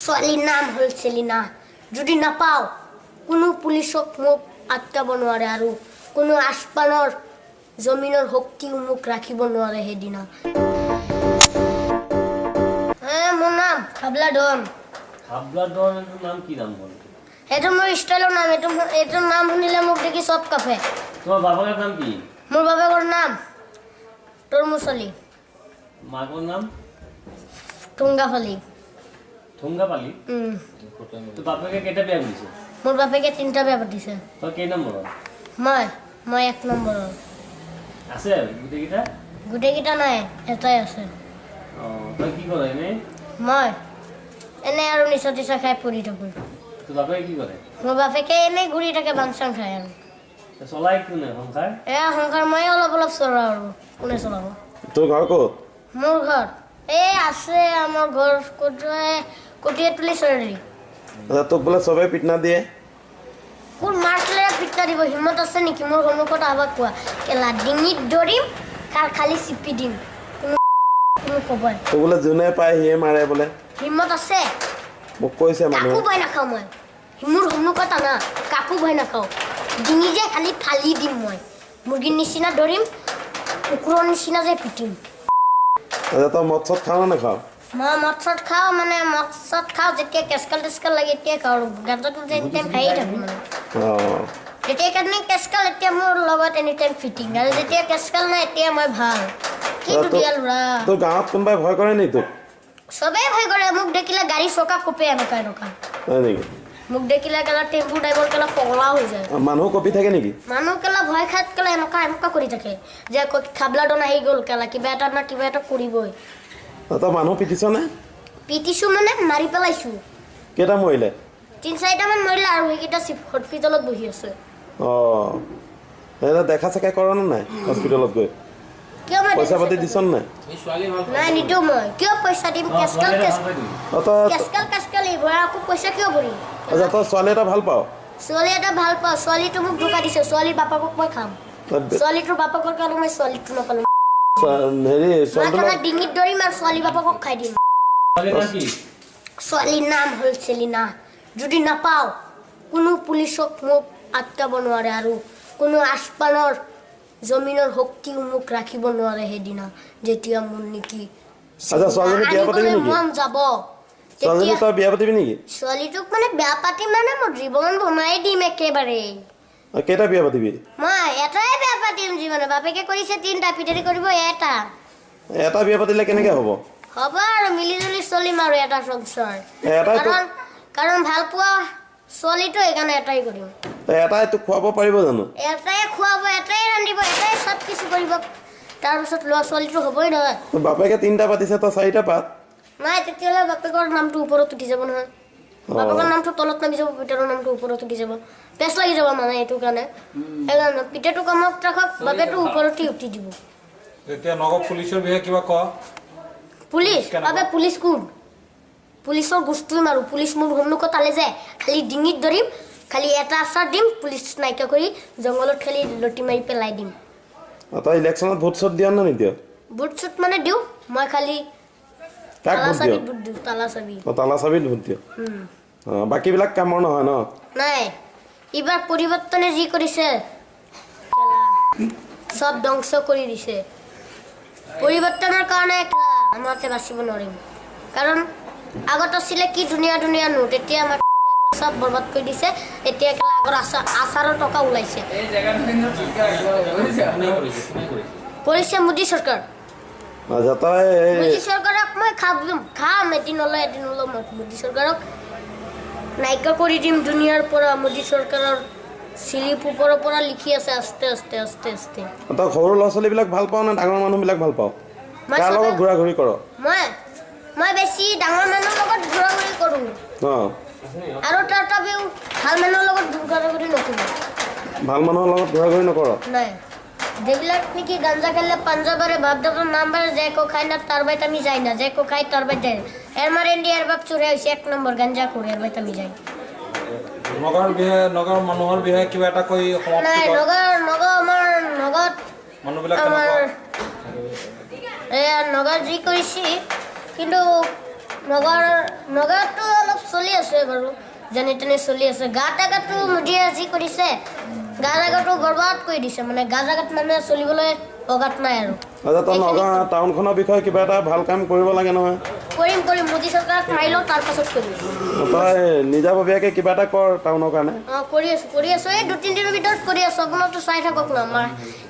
ছোৱালীৰ নাম হ'ল চেলিনা। যদি নাপাওঁ, কোনো পুলিচক মোক আটকাব নোৱাৰে আৰু কোনো আসমানৰ জমিনৰ শক্তিও মোক ৰাখিব নোৱাৰে সেইদিনা। এ, মোৰ নাম খাবলা ডন। খাবলা ডন, এইটো নাম কি নাম হ'ল? সেইটো মোৰ ষ্টাইলৰ নাম। এইটো নাম শুনিলে মোক দেখি চব কাফে। তোমাৰ বাবাৰ নাম কি? মোৰ বাপেকৰ নাম তৰমুজ আলী। মাকৰ নাম? ঠুংগাফালি। ঠুংগাপালি। তো বাপেকে কেইটা বিয়া কৰিছে? মোৰ বাপেকে তিনিটা বিয়া পাতিছে। তই কেই নম্বৰৰ? মই এক নম্বৰৰ। আছে গোটেইকেইটা? গোটেইকেইটা নাই, এটাই আছে। অঁ, তই কি কৰে এনেই? মই এনে আৰু নিচা টিচা খাই পৰি থাকোঁ। তোৰ বাপেকে কি কৰে? মোৰ বাপেকে এনেই ঘূৰি থাকে, ভাং চাং খায় আৰু। তই চলাই কোনে সংসাৰ? এয়া সংসাৰ মই অলপ অলপ চলাওঁ আৰু কোনে চলাব? তোৰ ঘৰ ক'ত? মোৰ ঘৰ এই আছে, আমাৰ ঘৰ ক'ত, কটীয়াতুলি চাৰিআলি। আচ্ছা, তোক বোলে চবে পিটনা দিয়ে? কোন মাৰ্চেলেৰে পিটনা দিব হিম্মত আছে নেকি? মোৰ সন্মুখত আহবা কোৱা। কেলা ডিঙিত ধৰিম, কাৰ খালি চিপি দিম। কোনো কোনো ক'বই তোক বোলে যোনে পায় সিয়ে মাৰে বোলে। হিম্মত আছে? মোক কৈছে কাকো মানুহে। ভয় নাখাওঁ মই। মোৰ সন্মুখত আনা, কাকো ভয় নাখাওঁ। ডিঙি যে খালি ফালি দিম মই। মুৰ্গীৰ নিচিনা ধৰিম, কুকুৰৰ নিচিনা যে পিটিম। আচ্ছা, তই মদ চদ খাৱ নে নাখাৱ? মই মদ চদ খাওঁ, মানে মদ চদ খাওঁ যেতিয়া কেচকাল টেচকাল লাগে তেতিয়া খাওঁ। আৰু গাঞ্জাটো যে এনি টাইম খায়ে থাকোঁ মানে। যেতিয়া কাৰণে কেচকাল, এতিয়া মোৰ লগত এনি টাইম ফিটিং। আৰু যেতিয়া কেচকাল নাই, এতিয়া মই ভাল কি দুখীয়া ল'ৰা। তোৰ গাঁৱত কোনোবাই ভয় কৰে নেকি তোক? চবেই ভয় কৰে মোক দেখিলে। গাড়ী চকা কঁপে এনেকুৱা এনেকুৱা। হয় নেকি? মোক দেখিলে কেলা টেম্পু ড্ৰাইভাৰ কেলা পগলা হৈ যায়। মানুহ কঁপি থাকে নেকি? মানুহ কেলা ভয় খাত কেলা এনেকুৱা এনেকুৱা কৰি থাকে যে খাবলা ডন আহি গ'ল, কেলা কিবা এটা না কিবা এটা কৰিবই। তই মানুহ পিটিছ নে? পিটিছো মানে মাৰি পেলাইছো। কেইটা মৰিলে? তিনি চাৰিটামান মৰিলে আৰু সেইকেইটা হস্পিটেলত বহি আছে। অঁ, দেখা চেকা কৰ নে নাই হস্পিটেলত গৈ? কিয় মই পইচা পাতি দিছ নে নাই? নাই, নিদিওঁ মই। কিয় পইচা দিম? কেচকাল কেচ অঁ, তই কেচকাল কেচকাল এইবোৰ আকৌ পইচা কিয় ভৰিম? আচ্ছা, তই ছোৱালী এটা ভাল পাৱ? ছোৱালী এটা ভাল পাওঁ। ছোৱালীটো মোক ধোকা দিছে। ছোৱালীৰ বাপেকক মই খাম। তই ছোৱালীটোৰ বাপেকৰ কাৰণে মই ছোৱালীটো নাপালো। হেৰি মই ছোৱালীটোৰ খালা লগত ডিঙিত ধৰিম আৰু ছোৱালী বাপেকক খাই দিম। ছোৱালীৰ নাম কি? ছোৱালীৰ নাম হ'ল চেলিনা। যদি নাপাওঁ, কোনো পুলিচক মোক আটকাব নোৱাৰে আৰু কোনো আসমানৰ জমিনৰ শক্তিও মোক ৰাখিব নোৱাৰে সেইদিনা, যেতিয়া মোৰ নেকি আচ্ছা, ছোৱালীজনী বিয়া পাতিবি আনিবলৈ নেকি? মন যাব। ছোৱালীজনী তেতিয়া তই বিয়া পাতিবি নেকি? ছোৱালীটোক মানে বিয়া পাতিম, মানে মোৰ জীৱন বনাই দিম একেবাৰে। কেইটা বিয়া পাতিবি? মই এটাই বিয়া পাতিম জীৱনে। বাপেকে কৰিছে তিনিটা, পিতেৰে কৰিব এটা। এটা বিয়া পাতিলে কেনেকে হ'ব? হ'ব আৰু, মিলি জুলি চলিম আৰু এটা সংসাৰ। এটাই তোক কাৰণ ভাল পোৱা ছোৱালীটো, সেইকাৰণে এটাই কৰিম। এটাই তোক খুৱাব পাৰিব জানো? এটাই খুৱাব, এটাই ৰান্ধিব, এটাই চব কিছু কৰিব। তাৰপিছত ল'ৰা ছোৱালীটো হ'বই নহয়। তোৰ বাপেকে তিনিটা পাতিছে, তই চাৰিটা পাত। নাই, তেতিয়াহ'লে বাপেকৰ নামটো ওপৰত উঠি যাব নহয়। বাপেকৰ নামটো তলত নামি যাব, পিতেৰৰ নামটো ওপৰত উঠি যাব। পেচ লাগি যাব মানে এইটো কাৰণে। সেইকাৰণে পিতেৰটো কামত ৰাখক, বাপেৰটো ওপৰতে উঠি দিব। এতিয়া নগাঁও পুলিচৰ বিষয়ে কিবা ক। পুলিচ কেনেকুৱা? বাবে পুলিচ কোন? পুলিচৰ গোষ্ঠী মাৰো। পুলিচ মোৰ সন্মুখত আলে যায়, খালি ডিঙিত ধৰিম, খালি এটা আচাৰ দিম, পুলিচ নাইকিয়া কৰি জংঘলত খালি লটি মাৰি পেলাই দিম। তই ইলেকশ্যনত ভোট চোট দিয় নে নিদিয়? ভোট চোট মানে দিওঁ মই খালি। কাক তালা ভোট দিয়? চাবিত ভোট দিওঁ, তালা চাবি। অঁ, তালা চাবিত ভোট দিয়। অঁ, বাকীবিলাক কামৰ নহয় ন? নাই, এইবাৰ পৰিৱৰ্তনে যি কৰিছে, কেলা, চব ধ্বংস কৰি দিছে। পৰিৱৰ্তনৰ কাৰণে কেলা, আমাতে বাচিব নোৱাৰিম। কাৰণ আগত আছিলে কি ধুনীয়া ধুনীয়া নোট, এতিয়া আমাক চব বৰবাদ কৰি দিছে। এতিয়া কেলা আগৰ আচাৰৰ টকা ওলাইছে। কোনে কৰিছে? কোনে কৰিছে? কৰিছে মোদী চৰকাৰ। আচ্ছা, তই এই মোদী চৰকাৰক মই খাম খাম, এদিন হ'লে এদিন হ'লেও মই মোদী চৰকাৰক নাইকিয়া কৰি দিম দুনিয়াৰ পৰা। মোদী চৰকাৰৰ চিলিপ ওপৰৰ পৰা লিখি আছে আস্তে আস্তে আস্তে আস্তে। তই সৰু ল'ৰা ছোৱালীবিলাক ভাল পাৱ নে ডাঙৰ মানুহবিলাক ভাল পাৱ? মই কাৰ লগত ঘূৰা ঘূৰি কৰ? মই বেছি ডাঙৰ মানুহৰ লগত ঘূৰা ঘূৰি কৰোঁ। আৰু তথাপিও ভাল মানুহৰ লগত ঘূৰা ঘূৰি নকৰোঁ। ভাল মানুহৰ লগত ঘূৰা ঘূৰি নকৰ? নাই, যেবিলাক নেকি গাঞ্জা খেললে পাঞ্জাবাৰে বাপ দাদাৰ নাম বাৰে, যে কো খায় না তাৰ বাইত আমি যাই না, যে কো খাই তাৰ বাইত যায়। এৰ মাৰ ইণ্ডিয়াৰ বাপ চোৰে হৈছে এক নম্বৰ গাঞ্জা খোৰ, এৰ বাইত আমি যাই। নগাঁৱৰ বিষয়ে, নগাঁৱৰ মানুহৰ বিষয়ে কিবা এটা কৈ সমাপ্তি নাই। কৰ। নগাঁও আমাৰ নগাঁৱত মানুহবিলাক আমাৰ কেনেকুৱা? এয়া নগাঁৱত যি কৰিছে, কিন্তু নগাঁৱৰ নগাঁৱততো অলপ চলি আছে বাৰু, যেনে তেনে চলি আছে। গা জাগাটো মোদীয়ে যি কৰিছে, গা জাগাটো বৰবাদ কৰি দিছে। মানে গা জাগাত মানুহে চলিবলৈ অগাত নাই আৰু। আচ্ছা, তই নগাঁও টাউনখনৰ বিষয়ে কিবা এটা ভাল কাম কৰিব লাগে নহয়। কৰিম কৰিম, মোদী চৰকাৰক মাৰি লওঁ, তাৰপাছত কৰিম। তই নিজাববীয়াকৈ কিবা এটা কৰ টাউনৰ কাৰণে। অঁ, কৰি আছোঁ, কৰি আছোঁ। এই 2-3 দিনৰ ভিতৰত কৰি আছোঁ। আপোনাৰতো চাই থাকক না, আমাৰ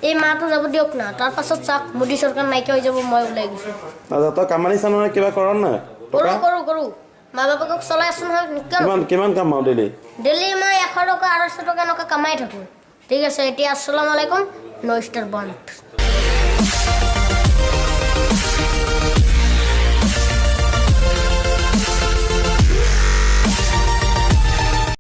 এই মাহটো যাব দিয়ক না, তাৰপাছত চাওক মোদী চৰকাৰ নাইকিয়া হৈ যাব, মই ওলাই গৈছোঁ। আচ্ছা, তই কামানি চামানি কিবা কৰ নাই কৰোঁ। টকা? কৰোঁ কৰোঁ, মা বাপেকক চলাই আছোঁ নহয়, কিয়? কিমান কিমান কামাও ডেইলি? ডেইলি মই 100 টকা, 250 টকা এনেকুৱা কামাই থাকোঁ। ঠিক আছে, এতিয়া আসসালামু আলাইকুম, ন ষ্টাৰ বন্ধ।